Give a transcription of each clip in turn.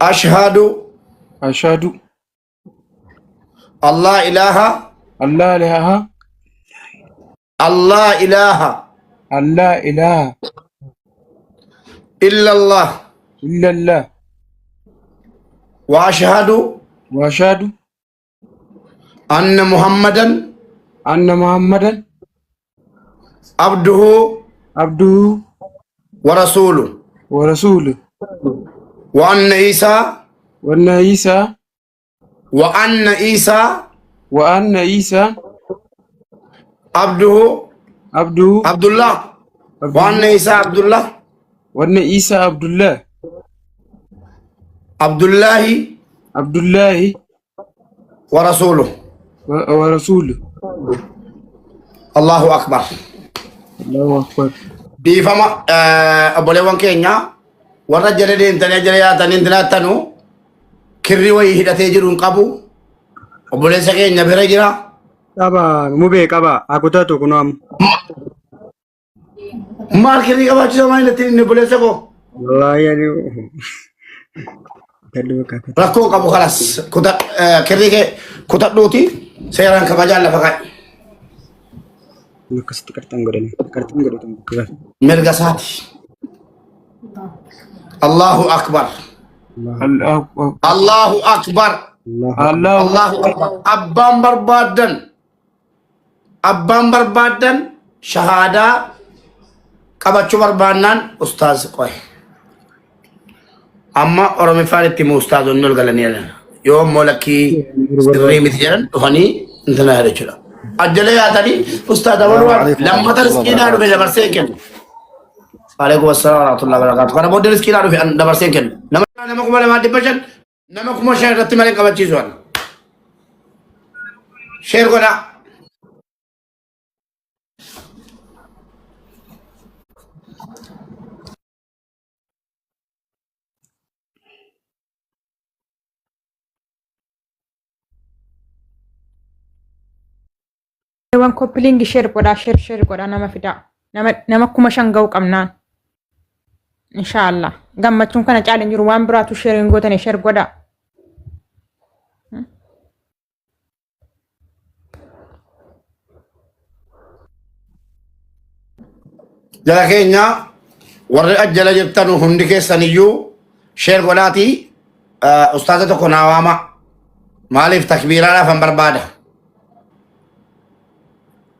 Ashhadu. Ashhadu. Allah ilaha. Allah ilaha. Allah ilaha. Allah ilaha. Illallah. Illallah. Wa ashhadu. Wa ashhadu. Anna Muhammadan. Anna Muhammadan. Abduhu. Abduhu. Wa rasuluhu. Wa rasuluhu. Wa anna Isa. Wa anna Isa. Wa anna Isa. Wa anna Isa. Abduhu. Abduhu. Abdullah. Wa anna Isa Abdullah. Wa anna Isa Abdullah. Abdullahi. Abdullahi. Wa rasuluhu. Wa rasuluhu. Allahu akbar. Allahu akbar. Dhiifama obboleewwan keenya warra jala deemtanii jala yaatanii intinattanu kirri wayii hidhatee jiru hin qabu. Obboleessa keenya bira jira. Qaba mubee qaba haa kutatu kunoo amma. Maal kirrii qabaachisa maal ittiin inni obboleessa koo? Wallaahi ani galli bakka kutatu. Rakkoo qabu kalas kirrii kee kutadhuuti seeraan kabajaan lafa kaa'i. Akkasitti qarxan godhani. Qarxan godhatan bakka gaaf. Mirga isaati. Allahu akbar. Allahu akbar. Allahu akbar. Allahu Allahu akbar. Abbaan barbaaddan abbaan barbaaddan shahaadaa qabachuu barbaannaan ustaaz qoy. Amma Oromiffaan itti himu ustaazonni ol galanii jedhan. Yoo immoo lakkii sirrii miti jedhan dhufanii intina jechuudha. Ajjalee yaatanii ustaaz dabaluu lammata riskiidhaa dhufe dabarsee hin kennu. Alaikum assalam wa rahmatullahi wa barakatuh. Kana booddee riskiidhaa dhufe an dabarsee hin kennu. Nama 2500 nama 5000 irratti malee hin qabachiisu ani. Sheer godhaa. Waan koppiliingi sheer godhaa sheer sheer godhaa nama fidaa. Nama 5000 ga'u qabnaan. Inshaallah. Gammachuun kana caala hin jiru waan biraatu sheer hin gootane sheer godhaa. Jara keenya warri ajjala jirtan hundi keessan iyyuu sheer godhaatii ustaaza tokko naa waama. Maaliif takbiiraadhaaf an barbaada.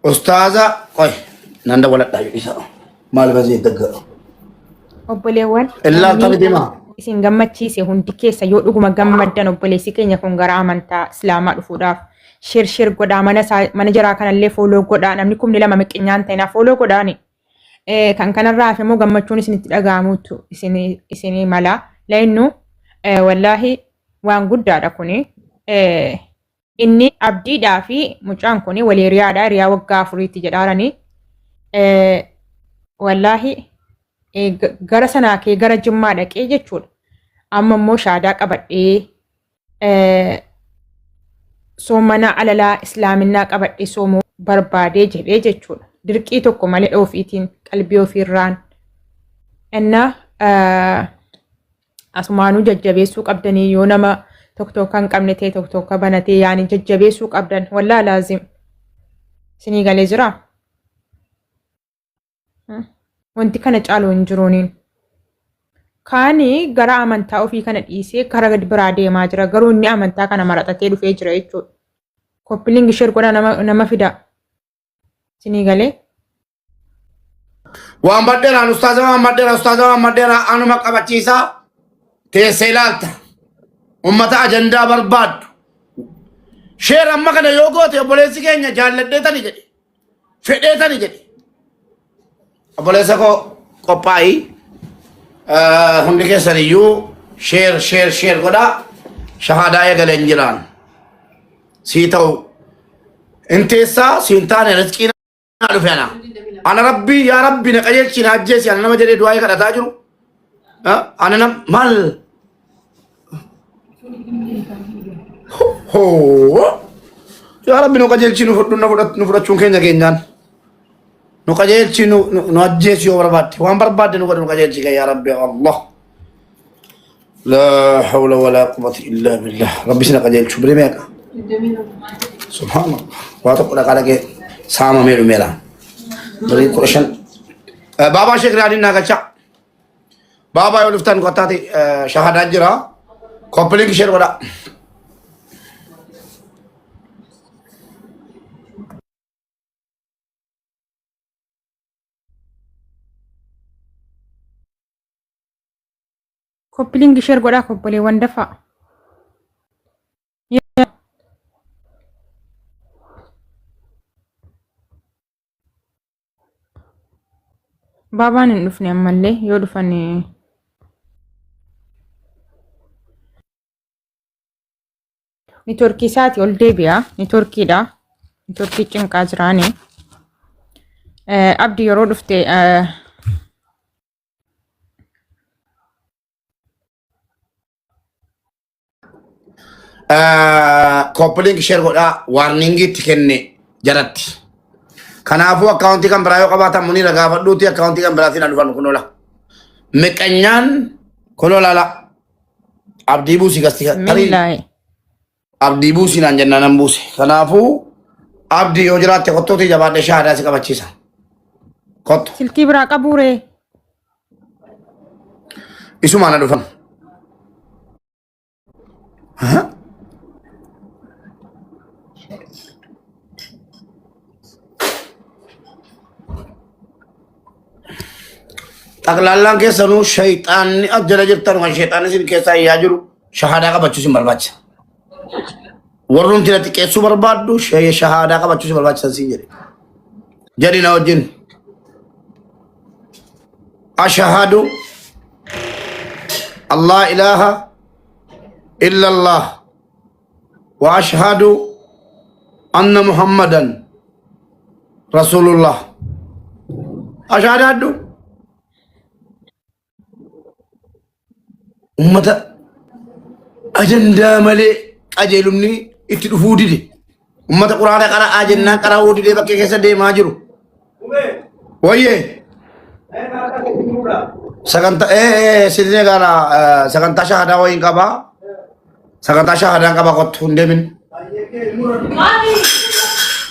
Ustaaza qoy nan dawwaladha isa. Maaliif asii dagga. Obboleewwan Illaa namni tani deema. isin gammachiise hundi keessa yoo dhuguma gammaddan obboleessi keenya kun gara amantaa islaamaa dhufuudhaaf shir shir godhaa mana isaa mana jaraa kanallee fooloo godhaa namni 2000 miqinyaan ta'inaa fooloo godhaani. Kan kanarraa hafe immoo gammachuun isinitti dhaga'amutu isin isinii mala. La'innu wallaahi waan guddaadha kuni. Inni abdiidhaa fi mucaan kun walii hiriyaadha. Hiriyaa waggaa afuriitti jedhaarani. Wallaahi gara sanaa kee gara Jimmaa dhaqee jechuudha. Amma immoo shaadaa qabadhee soomana alalaa islaaminaa qabadhee soomuu barbaadee jedhee jechuudha. Dirqii tokko malee ofiitiin qalbii ofiirraan. Innaa asumaanuu jajjabeessuu qabdanii yoo nama tokko tokko hin qabne ta'e tokko tokko banatee yaani jajjabeessuu qabdan wallaa laazim isinii galee jira. Wanti kana caalu hin jiruuniin. Kaani gara amantaa ofii kana dhiisee gara gadi biraa deemaa jira garuu inni amantaa kana maraxatee dhufee jira jechuudha. Koppilingi sheer godhaa nama fidaa. Isinii galee. Waan baddeeraan ustaaza waan baddeera ustaaza waan baddeera anuma qabachiisaa teessee ilaalta. Ummata ajandaa barbaaddu. Sheer amma kana yoo goote obboleessi keenya jaalladhee tani jedhe. Fedhee tani jedhe. Obboleessa koo qophaa'i. Hundi keessan iyyuu sheer sheer sheer godhaa. Shahaadaa eegalee hin jiraan. Sii ta'u. Inteessaa siin taane rizqii naa dhufe ana. Ana rabbii yaa rabbi na qajeelchi na ajjeesi ana nama jedhee du'aa kadhataa jiru. Ana nam maal hoo yaa rabbi nu qajeelchi nu fudhu nu fudhachuun keenya keenyaan. Nu qajeelchi nu ajjeesi yoo barbaadde waan barbaadde nu godhu nu qajeelchi yaa rabbi Allah. Laa hawla walaa quwwata illaa billah. Rabbi isin haa qajeelchu. Birrii meeqa? Subhaanallah. Waa tokko dhaqaa dhaqee saamamee dhumeera. Birrii 15. Baabaa Sheek Raadiin naa galchaa. Baabaa yoo dhuftan kottaati shahadaa jira. Koppiliin ishee godhaa. Koppiliin sheer godhaa obboleewwan dafaa. Baabaan hin dhufne ammallee yoo dhufan niitoorkii isaati ol deebi'a. Niitoorkiidha. Niitoorkii cinqaa jiraani. Abdi yeroo dhufte Koppiliin sheer godhaa waarningii itti kenne jaratti. Kanaafuu akkaawuntii kan biraa yoo qabaatan muniira gaafadhuuti akkaawuntii kan biraatiin dhufan kun ola. Miqanyaan kun olaala. Abdii buusii gasti tarii Bismillaahi. abdii buusii naan jennaan nan buuse. Kanaafuu abdii yoo jiraatte kottuutii jabaadhee shaahadaa si qabachiisa. Kottu. Silkii biraa qabuuree. Isumaan na dhufan. Xaqlaallaan keessanuu shayxaanni as jala jirtan kan shayxaanni isin keessaa iyyaa jiru shahaadaa qabachuu isin barbaachisa. Warrumti na xiqqeessuu barbaaddu shahaadaa qabachuu isin barbaachisa siin jedhe. Jedhi na wajjin. Ashahadu Allah ilaha illallah wa ashhadu anna Muhammadan Rasulullah. Ashahadaadhu. Ummata ajandaa malee qajeelumni itti dhufuu dide. Ummata quraana qara'aa jennaan qara'uu didee bakkee keessa deemaa jiru. Wayyee sagantaa sidnee gaara sagantaa shahadaa wayiin qabaa. Sagantaa shahadaan qabaa kottu hin deemin.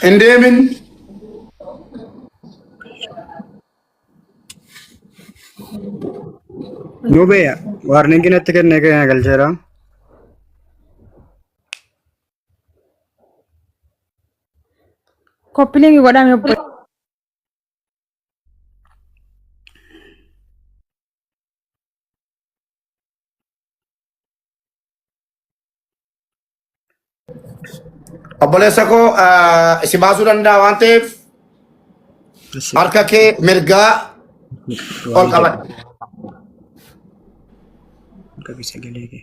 Hin deemin. Nu beeya. Waarningi natti kennee keenya galcheera. Koppiliingi godhame obbo. Obboleessa koo si baasuu danda'a waan ta'eef harka kee mirgaa ol qabadhu. Qabi sagalee kee.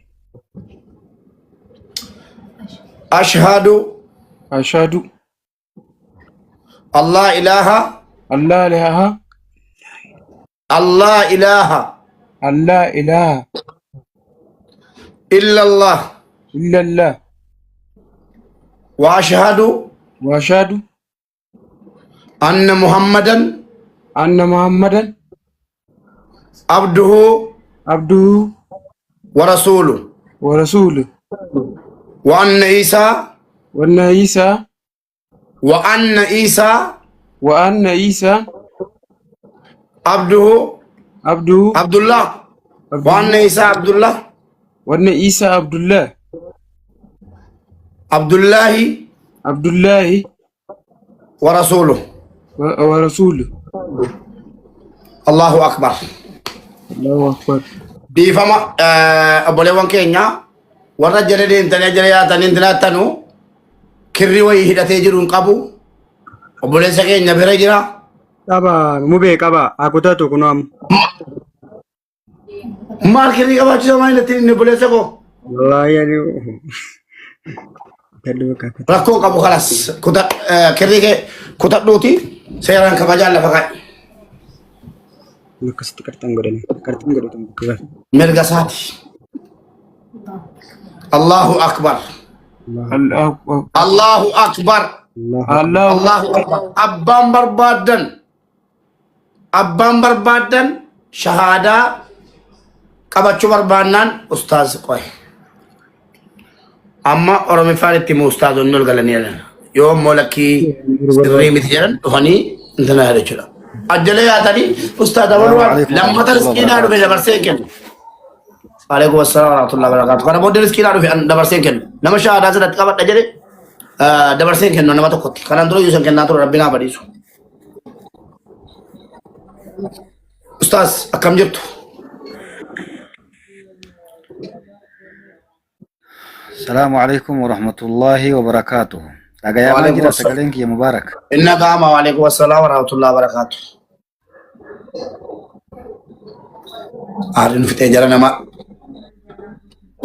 Ashhadu Ashhadu Allah ilaha an laa ilaaha Allah ilaha an laa ilaaha illallah illallah wa ashhadu wa ashhadu anna Muhammadan anna Muhammadan abduhu abduhu wa rasuluhu wa rasuluhu wa anna Isa wa anna Isa wa anna Isa wa anna Isa abduhu abduhu Abdullah wa anna Isa Abdullah wa anna Isa Abdullah Abdullahi Abdullahi wa rasuluhu. wa rasuluhu. Allahu akbar. Allahu akbar. Dhiifama obboleewwan keenya warra jala deemtanii jala yaatanii jiraatanu kirri wayii hidhatee jiru hin qabu. Obboleessa keenya bira jira. Qaba mubee qaba haa kutatu kunoo amma. Maal kirrii qabaachuu maal ittiin inni obboleessa koo? Wallaahi ani gaddu bakka kutu. Rakkoo qabu kalas kirrii kee kutadhuuti seeraan kabajaan lafa kaa'i. Akkasitti qarxan godhani. Qarxan godhatu bakka. Mirga isaati. Allahu akbar. Allahu akbar. Allahu akbar. Allahu Allahu akbar. Abbaan barbaaddan abbaan barbaaddan shahaadaa Qabachuu barbaannaan ustaaz qoy. Amma Oromiffaan itti himu ustaazonni ol galanii jedhan. Yoo immoo lakkii sirrii miti jedhan dhufanii intala yaada jechuudha. Ajjalee yaatanii ustaaz Salaamu abaluu alaikum lammata warahmatullahi riskiidhaa dhufe wabarakatuh. dabarsee hin kennu. Waalaikum assalaam warahmatullahi wabarakatuh. Kana booddee riskiidhaa dhufe an dabarsee hin kennu. Nama shahaadaa sanatti qabadha jedhe dabarsee hin kennu nama tokkotti. Kanaan dura iyyuu san kennaa ture rabbiin haa badhiisu. Ustaaz akkam jirtu? Salaamu alaikum warahmatullahi wabarakatuh. Dhagayamaa Waalaikum jira assalam. sagaleen kiyya mubaarak. Inna qaama waalaikum assalaam warahmatullahi wabarakatuh. Aarri nu fixee jara namaa.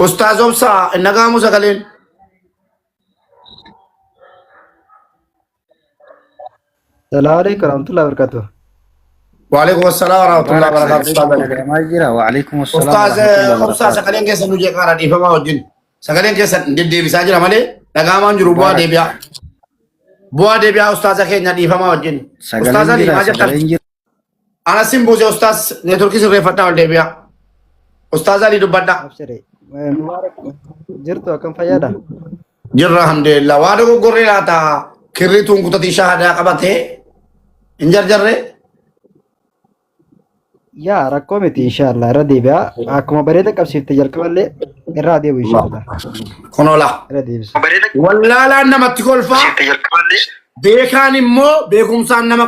Ustaaz obsaa inna qaamu sagaleen. Salaamu alaikum warahmatullahi wabarakatuh. Waalaikum assalaam warahmatullahi Mubaarak wabarakatuh. sagaleen Ustaaz kiyya dhagayamaa jira. Waalaikum assalaam Ustaaz warahmatullahi obsaa wabarakatuh. sagaleen keessan nu jeeqaara dhiifamaa wajjin. Sagaleen keessan deddeebisaa jira malee dhagaamaan jiru bu'aa Mubaarak deebi'aa. Bu'aa deebi'aa ustaaza keenya dhiifamaa wajjin. sagaleen Ustaaza jira maal jettan? sagaleen jira. Anas sin buuse ustaaz neetworkii sirreeffadhaa ol deebi'aa. Ustaaz Alii dubbadhaa. Abshire. Mubaarak jirtu akkam fayyaadha? Jirra alhamdulillah. Waa dogoggorree laata kirriituun kutatii shaahadaa qabatee hin jarjarree. Yaa rakkoo miti inshallah irra deebi'a. Akkuma bareeda qabsiifte jalqaballee irraa deebi'u inshallah. Kunola. Irra deebisu. Wallaalaan namatti kolfaa beekaan immoo beekumsaan nama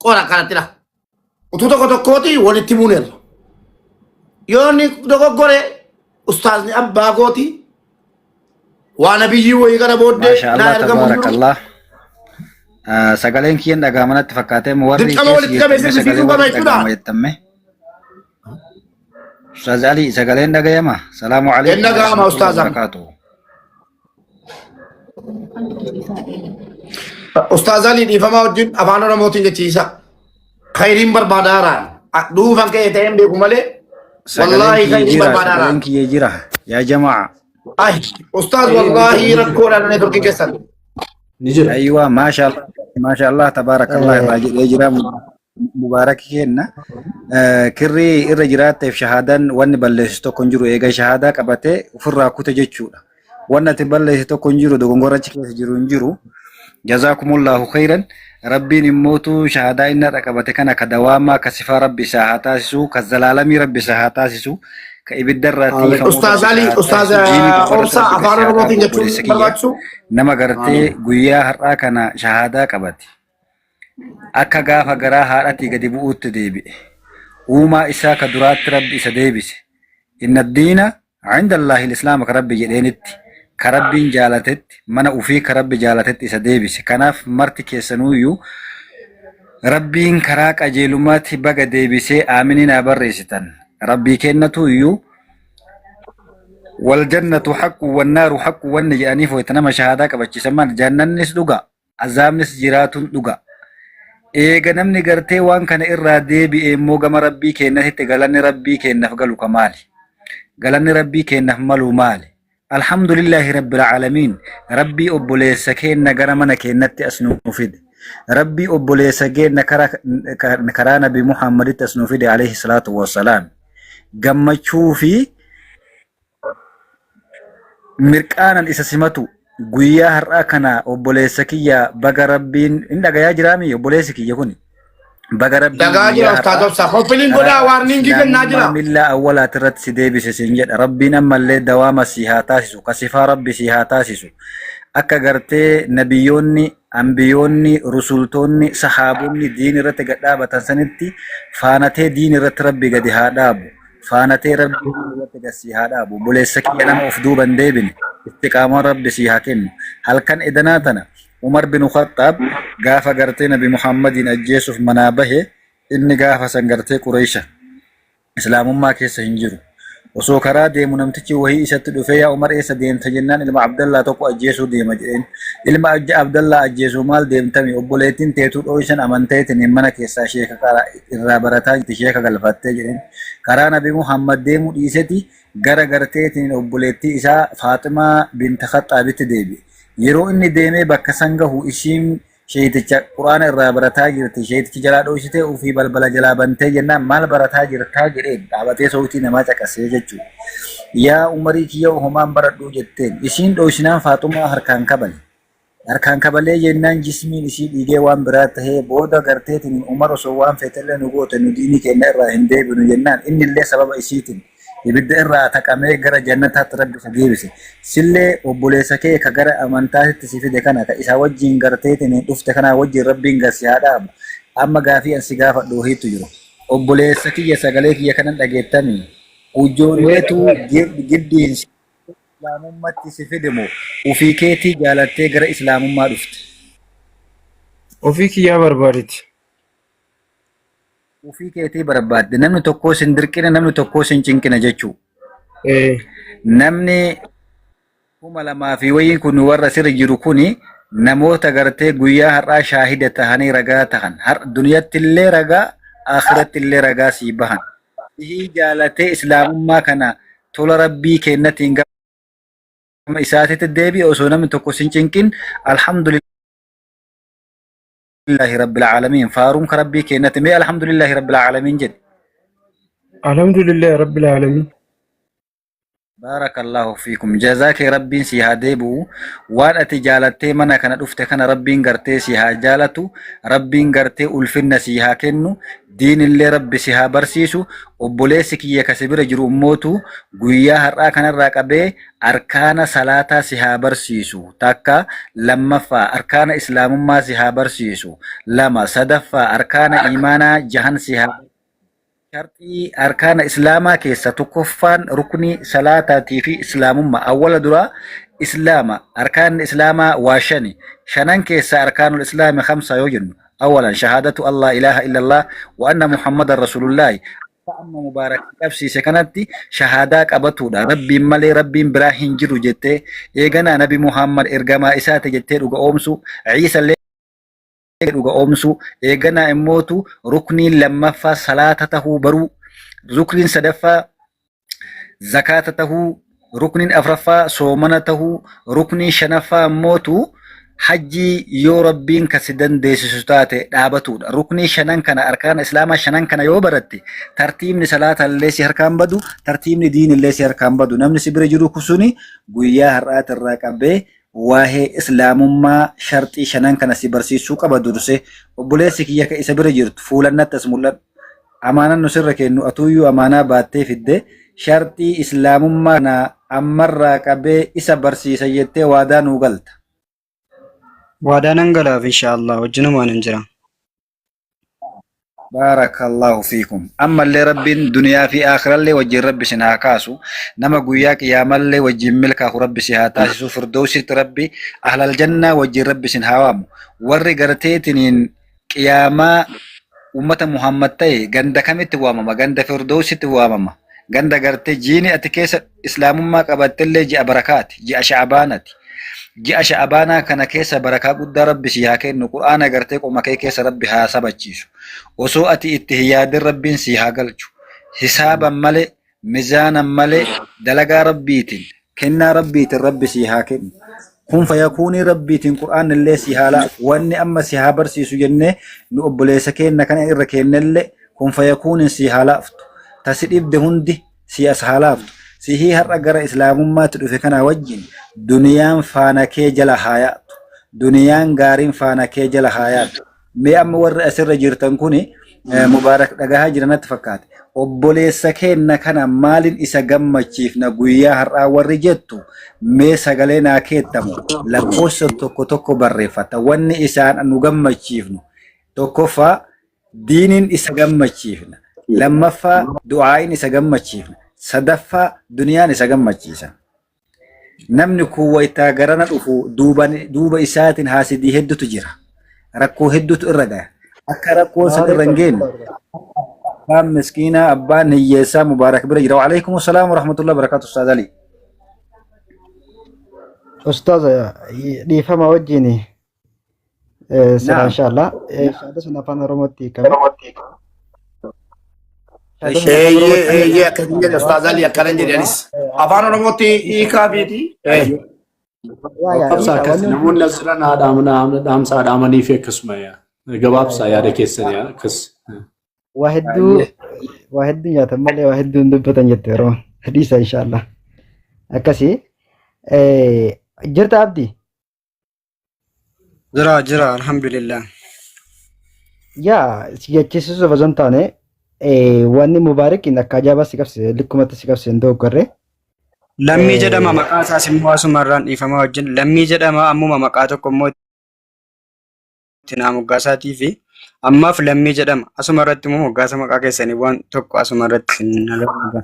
qora kanattidha. Utuu tokko tokkooti walitti buuneerra. Yoo inni dogoggore ustaazni abbaa kooti waan abiyyii wayii kana booddee Maasha naa Allah ergamu hin jiru. tabaarakallah. Sagaleen kiyyan dhagahama natti fakkaatee warri Dirqama keessa walitti qabee jirtamme sirbisiisuu sagalee qaba warri jechuudha. dhagahama jettamme. Ustaaz Ali sagaleen dhagayama. Salaamu Hin alaikum dhagahama warahmatullahi ustaazam. wabarakatuh. Ustaaz Alii dhiifamaa wajjin afaan Oromootiin jechiisa. Khayriin barbaadaaraan. Dhuunfaan ka'ee ta'een beeku malee Sagaleen wallaahi kiyya khayriin jira barbaadaaraan. sagaleen kiyya jira yaa jamaa. Ay, ustaaz wallaahi rakkoodhaan neetworkii keessan. Ni jira. Aywa maasha Allah maasha Allah tabaarakallah irraa jedhee jira mubaarak kenna. Kirrii irra jiraatteef shahaadaan wanni balleessu tokko hin jiru eega shahaadaa qabatee ofirraa kute jechuudha. Wanni ati balleessi tokko hin jiru dogongora achi keessa jiru hin jiru. Jazaakumullahu khairan. Rabbiin immootu shahaadaa inni har'a qabate kana ka dawaamaa ka sifaa rabbi isaa haa taasisu ka zalaalamii rabbi isaa haa taasisu ka ibiddarraa Amiin. tiifamu Ustaaz rabbi isaa Alii, haa Ustaaz taasisu diinii gubbarratti Obsaa rabbi afaan gad si haa dhaabu Oromootiin jechuun obboleessa kiyya barbaachisu. nama gartee Amiin. guyyaa har'aa kana shahaadaa qabate akka gaafa garaa haadhatii gadi bu'uutti deebi'e uumaa isaa ka duraatti rabbi isa deebise inna diina Inda Allaahi Islaama ka Rabbi jedheenitti, ka Rabbiin jaalatetti, mana ufii ka Rabbi jaalatetti isa deebise. Kanaaf marti keessanuuyyuu Rabbiin karaa qajeelummaatti baga deebisee aaminii naa barreessitan. Rabbii keennatuuyyuu wal jannatu haqqu wan naaru haqqu wanni jedhaniif wayta nama shahaadaa qabachiisan maal jannannis dhuga azaabnis jiraatuun dhuga. Eega namni gartee waan kana irraa deebi'e immoo gama Rabbii keennatitti galanni Rabbii keennaf galu ka maali? Galanni Rabbii keennaf malu maali? Alhamdulillaahi Rabbil Aalamiin Rabbii obboleessa keenna gara mana keennatti as nu fide. Rabbii obboleessa keenna karaa Nabi Muhammaditti as nu fide alayhi salaatu wassalaam. Gammachuu fi mirqaanan isa simatu guyyaa har'aa kana obboleessa kiyya baga rabbiin hin dhagayaa jiraami obboleessi kiyya kun baga rabbiin Dhagaa jira guyyaa ustaaz har'aa Obsaa. Koppiliin godhaa karaa waarniingii kennaa jira. islaamummaa millaa awwalaati irratti si deebise siin jedha rabbiin ammallee dawaama si haa taasisu kasifaa rabbi si haa taasisu akka gartee nabiyyoonni ambiyoonni rusultoonni sahaabonni diin irratti gad dhaabatan sanitti faanatee diin irratti rabbi gadi haa dhaabu Faana tee rabbiin irratti gad sii haa dhaabu. Obboleessa kiyya nama of duuba hin deebine. Istiqaamaa rabbi sii haa kennu. Halkan edanaa tana Umar bin Khaxxaab gaafa gartee Nabi Muhammadiin ajjeesuuf manaa bahe inni gaafa san gartee Qureesha. Islaamummaa keessa hin jiru. Osoo karaa deemu namtichi wahii isatti dhufee yaa Umar eessa deemta jennaan ilma Abdallaa tokko ajjeesuu deema jedheen. Ilma Abdallaa ajjeesuu maal deemtami obboleettiin teetuu dhooysan amanteetiin mana keessaa sheeka irraa barataa jirti sheeka galfattee jedheen. Karaa Nabi Muhammad deemuu dhiiseti gara garteetiin obboleettii isaa Faaximaa binta Khaxxaabitti deebi'e. Yeroo inni deemee bakka san gahu ishiin Sheeyticha Qur'aana irraa barataa jirti. Sheeytichi jalaa dhooysitee ufii balbala jalaa bantee jennaan maal barataa jirtaa jedheen dhaabatee sowtii namaa caqasee jechuudha. Yaa umarii kiyya homaan baradhuu jetteen. Isiin dhooysinaan Faaxumaa harkaan kabale. Harkaan kabalee jennaan jismiin isii dhiigee waan biraa tahee booda garteetiin Umar osoo waan feetellee nu goote nu diinii keenna irraa hin deebinu jennaan innillee sababa isiitiin ibidda irraa taqamee gara jannataatti Rabbi isa deebise. Sillee obboleessa kee ka gara amantaatitti si fide kana ka isa wajjiin garteetiin dhufte kanaa wajjiin Rabbiin gad si haa dhaabu. Amma gaafii an si gaafadhu wahiitu jiru. Obboleessa kiyya sagalee kiyya kanan dhageettamii? Ujoolleetu giddiin si Islaamummatti si fide moo ufii keetii jaalattee gara Islaamummaa dhufte? Ofii kiyyaa barbaadeti. Ufii keetii barbaadde namni tokkoo sin dirqine namni tokkoo sin cinqine jechuu. Ee. Namni 2000 fi wayiin kun warra sirri jiru kuni namoota gartee guyyaa har'aa shaahida tahanii ragaa tahan. Har duniyatti illee ragaa akhiratti illee ragaa sii bahan. Sihii jaalatee islaamummaa kana tola rabbii keennatiin gama isaatitti deebi'e osoo namni tokko sin cinqin alhamdulillahi rabbil aalamiin faaruun ka rabbii keennati mee alhamdulillahi rabbil aalamiin jedhi. Alhamdulillah Rabbil Aalamiin. Baarakallahu fiikum. Jazaa kee Rabbiin sii haa deebi'u. Waan ati jaalattee mana kana dhufte kana Rabbiin gartee sii haa jaalatu. Rabbiin gartee ulfinna sii haa kennu. Diinillee Rabbi si haa barsiisu. Obboleessi kiyya ka si bira jiru ummootu guyyaa har'aa kanarraa qabee arkaana salaataa si haa barsiisu. Takka lammaffaa arkaana islaamummaa si haa barsiisu. Lama sadaffaa arkaana iimaanaa jahan si haa Sharxii arkaana islaamaa keessa tokkoffaan ruknii salaataatii fi islaamummaa. Awwala duraa islaama. Arkaanni islaamaa waa shani. Shanan keessa arkaanul islaami khamsa yoo jennu. Awalan shahaadatu Allah ilaaha illallah wa anna Muhammadan rasulullaahi. Akka amma mubaarak qabsiise kanatti shahaadaa qabatuudha. Rabbiin malee rabbiin biraa hin jiru jettee eeganaa nabi Muhammad ergamaa isaati jettee dhuga oomsu. Ciisallee dhuga oomsuu eeganaa immootu rukniin lammaffaa salaata tahuu baruu rukniin sadaffaa zakaata tahuu rukniin afraffaa soomana tahuu rukniin shanaffaa immootu hajjii yoo rabbiin ka si dandeessisu taate dhaabatuudha. Ruknii shanan kana arkaana islaamaa shanan kana yoo baratte tartiibni salaata illee si harkaan badu tartiibni diin illee si harkaan badu namni si bira jiru suni guyyaa har'aatirraa qabee waahee islaamummaa sharxii shanan kana si barsiisuu qaba dursee obboleessi kiyya ka isa bira jirtu fuulan natti as mul'adhu amaanan nu sirra kennu atuuyyuu amaanaa baattee fidde sharxii islaamummaa kana ammarraa qabee isa barsiisa jettee waadaa nuu galta. Waadaa nan galaaf inshaallah wajjinumaan hin jira. Baarakallahu fiikum. Ammallee Rabbiin duniyaa fi aakhirallee wajjin Rabbi isin haa kaasu. Nama guyyaa qiyaamallee wajjin milkaahu Rabbi si haa taasisu. Firdawsitti Rabbi ahlal jannaa wajjin Rabbi isin haa waamu. Warri garteetiniin qiyaamaa ummata Muhammad ta'e ganda kamitti waamama? Ganda Firdawsitti waamama. Ganda gartee jiini ati keessa islaamummaa qabattellee ji'a barakaati, ji'a sha'abaanati. Ji'a sha'abaanaa kana keessa barakaa guddaa Rabbi sii haa kennu. Qur'aana gartee qoma kee keessa Rabbi haa sabachiisu. Osoo ati itti hin yaadin Rabbiin sii haa galchu. Hisaaban malee, mizaanan malee, dalagaa Rabbiitiin, kennaa Rabbiitiin Rabbi sii haa kennu. Kun fayakuunii Rabbiitiin Qur'aanni illee sii haa laafu. Wanni amma si haa barsiisu jennee nu obboleessa keenna kana irra keennellee kun fayakuuniin sii haa laaftu. Ta si dhibde hundi sii as haa laaftu. Sihii har'a gara islaamummaatti dhufe kana wajjin duniyaan faana kee jala haa yaatu. Duniyaan gaariin faana kee jala haa yaatu. Mee amma warri asirra jirtan kuni Mubaarak dhagahaa jira natti fakkaate. Obboleessa keenna kana maalin isa gammachiifna guyyaa har'aa warri jettu mee sagalee naa keettamu lakkoofsa tokko tokko barreeffata. Wanni isaan nu gammachiifnu tokkoffaa diiniin isa gammachiifna. Lammaffaa du'aa'iin isa gammachiifna. Sadaffaa duniyaan isa gammachiisa. Namni kun wayitaa garana dhufu duuba isaatiin haasidii hedduutu jira. Rakkoo hedduutu irra gaya. Akka rakkoon san irra hin geenye abbaan miskiinaa abbaan hiyyeessaa Mubaarak bira jira. Waalaikum salaam wa rahmatullahi wa barakatuh Ustaaz Ali. Ustaaz dhiifama wajjin sila Naam. inshallah. Shaada sun afaan Oromootti hiikame. Shaada sun afaan Eeyyee Oromootti eeyyee akkana jedhe Ustaaz Ali akkana jedhe anis. Afaan Oromootti hiikaa beeti. Yaa yaa Gabaabsaa dhiisa akkas wanni hundi namoonni as jiran dhaamsaa dhaamanii fi akkasuma yaa. Gabaabsaa yaada keessan yaa akkas. Waa hedduu waa hedduu nyaatan malee waa hedduu hin dubbatan jette yeroo dhiisa inshaallah. Akkasii jirta abdi. Jira jira alhamdulillah. Yaa si jechisiisuuf osoo hin taane wanni Mubaarakiin akka ajaa'ibaa si qabsiise likkumatti si qabsiise hin dogoggorre. Lammii jedhama maqaa isaas immoo asumarraan dhiifama wajjin lammii jedhama ammuma maqaa tokko immoo itti naa moggaasaatii fi ammaaf lammii jedhama asuma irratti immoo moggaasa maqaa keessanii waan tokko asuma irratti isin agarsiisa.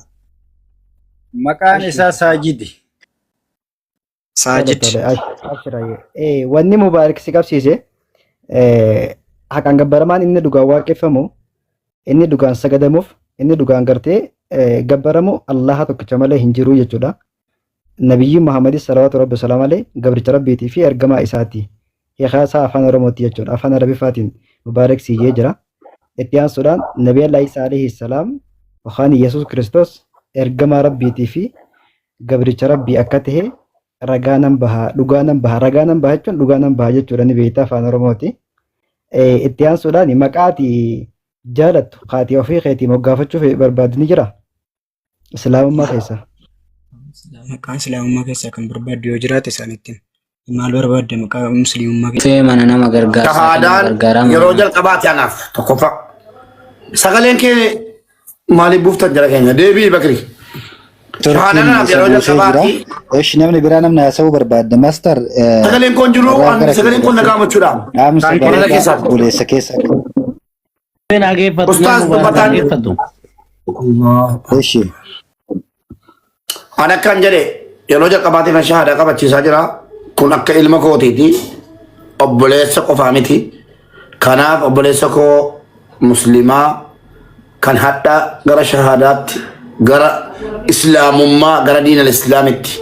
Maqaan Eshi. isaa Saajidi. Tole Saajid. tole abshira. Wanni Mubaarak si qabsiise haqaan gabbaramaan inni dhugaan waaqeffamu inni dhugaan sagadamuuf inni dhugaan gartee gabbaramu Allaha tokkicha malee hin jiru jechuudha. Nabiyyi Muhammadis salawaatu rabbi salaam alayhi gabricha rabbiitii fi ergamaa isaati. Hiikaa isaa afaan Oromootti jechuudha. Afaan Arabiffaatiin Mubaarak siyyee jira. Itti aansuudhaan Nabi Allah Isaa alayhi salaam yookaan Yesuus Kiristoos ergamaa rabbiitii fi gabricha rabbii akka ta'e ragaa nan baha dhugaa nan baha ragaa nan baha jechuun dhugaa nan baha jechuudha ni beekta afaan Oromooti. Itti aansuudhaan maqaa ati jaalattu kaatii ofii keetii moggaafachuuf barbaadu ni jira islaamummaa keessa. Maqaa islaamummaa keessaa kan barbaaddu yoo jiraate isaanitti himi. Maal barbaadde maqaa musliimummaa keessaa? Dhufee mana nama gargaarsaa fi nama Shahaadaan gargaaraa yeroo mana jalqabaati anaaf tokkoffaa. Sagaleen kee maaliif buuftan jara keenya? Deebii Bakri. Turkiin Shahaadaan anaaf isa yeroo buusee jira. jalqabaati. Esh namni biraa namni haasa'uu barbaadde master Sagaleen koon jiru irraa an gara kee sagaleen koon dabarsee dhaga'amachuudha. dhaamsa Mana bareedaa keessaa. obboleessa keessa. Dhageeffatu Ustaaz nama dubbataan. dhageeffatu. Eshi. An akkan jedhe yeroo jalqabaatiif an shahaadaa qabachiisaa jira. Kun akka ilma kootiiti. Obboleessa qofaa miti. Kanaaf obboleessa koo muslimaa kan hadha gara shahaadaatti gara islaamummaa gara diinal islaamitti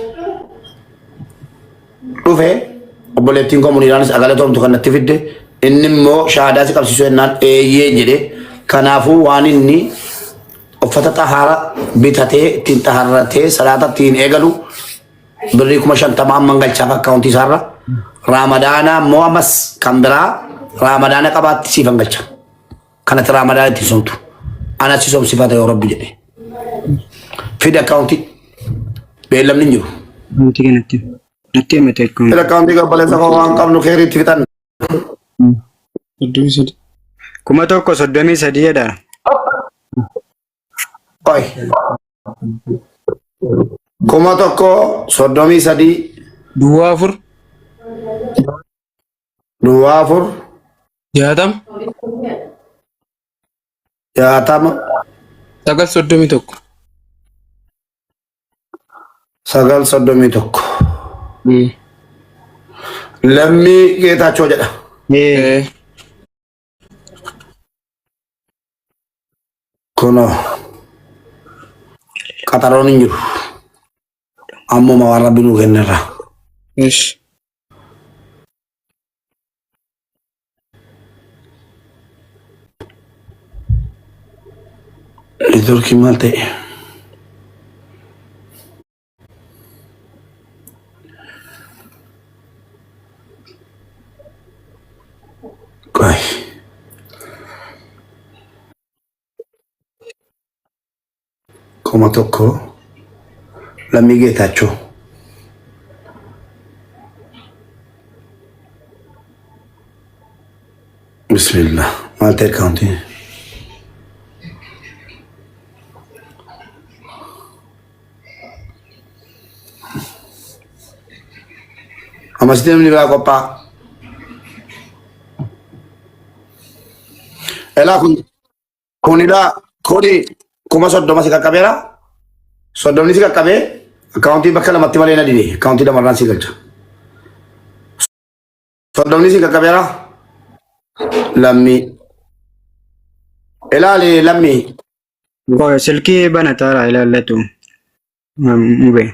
dhufe obboleettiin koo Muniiraanis agalatoomtu kan natti fidde inni immoo shahaadaa si qabsiisuu jennaan eeyyee jedhe kanaafuu waan inni uffata xahaara bitatee ittiin xahaarratee salaata ittiin eegalu birrii 50,000 amman galchaaf akkaawuntii isaarra raamadaana immoo ammas kan biraa raamadaana qabaatti siifan galcha kanatti raamadaana ittiin somtu ana si somsifata yoo rabbi jedhe fidi akkaawuntii beellamni hin jiru. Wanti kanatti natti himate akkuma. Fidi akkaawuntii obboleessa koo waan qabnu keeriitti fixan. 33. 1033 jedha. Qoy. 1033. 04. 04. 60. 60. 9 31. 9 31. Lammii Geetaachoo jedha. Ee. Kunoo qaxaroon hin jiru. Ammuma waan rabbi nuu kennerra. Ish. Neetwoorkiin maal ta'e? Qoy. 1000 Lammii Geetaachoo. Bismillah. Maal ta'e akkaawuntiin? Ammas namni biraa qophaa'a. Elaa kun kunidha kuni 30,000 si qaqqabeera. 30 si qaqqabee akkaawuntii bakka lamatti malee na dide akkaawuntii lamarraan si galcha. 30 si qaqqabeera. Lammii. Ilaali lammii. Qoy silkii banataara ilaallatu. Mube.